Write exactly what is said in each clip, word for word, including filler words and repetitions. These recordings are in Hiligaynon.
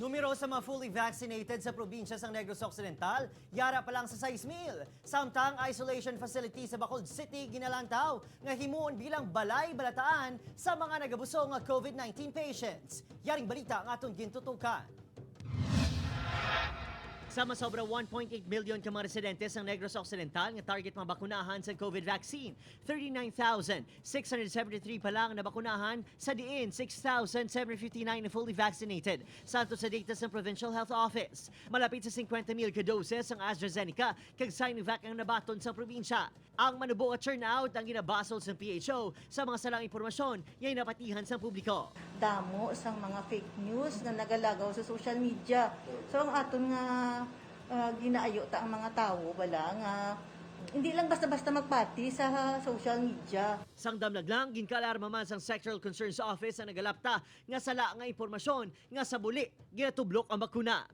Numero sa mga fully vaccinated sa probinsya sang Negros Occidental yara pa lang sa sais mil, samtang isolation facility sa Bacolod City ginalantaw nga himuon bilang balay balataan sa mga nagabusog nga COVID nineteen patients. Yaring balita ang aton gintutukan. Sa masobra one point eight million ka mga residente sang Negros Occidental nga target mabakunahan sa COVID vaccine, thirty-nine thousand six hundred seventy-three pa lang nabakunahan, sa diin six thousand seven hundred fifty-nine na fully vaccinated. Sa ato sa data sa Provincial Health Office, malapit sa fifty mil ka doses ang AstraZeneca kag Sinovac ang nabaton sa probinsya. Ang manubo nga turnout ang ginabasol sa P H O sa mga sala nga impormasyon nga ginapatihan sa publiko. Damo sang mga fake news nga nagalagaw sa social media. So ang aton nga uh, ginaayo ta ang mga tawo bala nga hindi lang basta-basta magpati sa social media. Sang damlag lang, ginkaalarma man sang Sectoral Concerns Office ang nagalapta nga sala nga impormasyon nga sa buli ginatublok ang bakuna.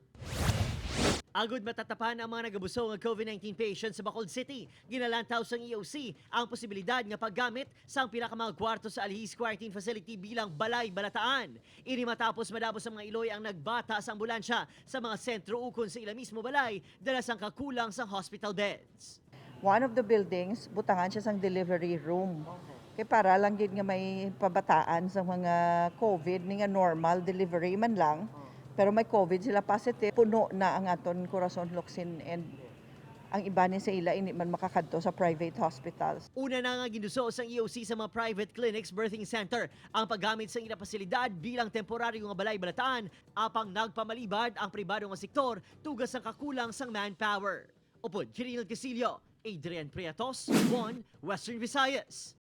Agud matatapan ang mga nagabusog nga COVID nineteen patients sa Bacolod City, ginalantaw sang E O C ang posibilidad nga paggamit sang pila ka mga kwarto sa Alihis Quarantine Facility bilang balay balataan. Ini matapos madapos ang mga iloy ang nagbata sa ambulansya sa mga sentro ukon sa ila mismo balay dala sang kakulang sang hospital beds. One of the buildings, butangan siya sang delivery room. Kay para lang gid nga may pabataan sa mga COVID ni nga normal delivery man lang. Pero may COVID sila positive, puno na ang aton Corazon Locsin and ang iba ni sa ila hindi man makakadto sa private hospitals. Una na nga ginuso sang E O C sa mga private clinics birthing center ang paggamit sa ila pasilidad bilang temporaryo nga balay-balataan, apang nagpamalibad ang pribado nga sektor tugas sang kakulang sang manpower. Upod kay Rinald Casillo, Adrian Priatos, One Western Visayas.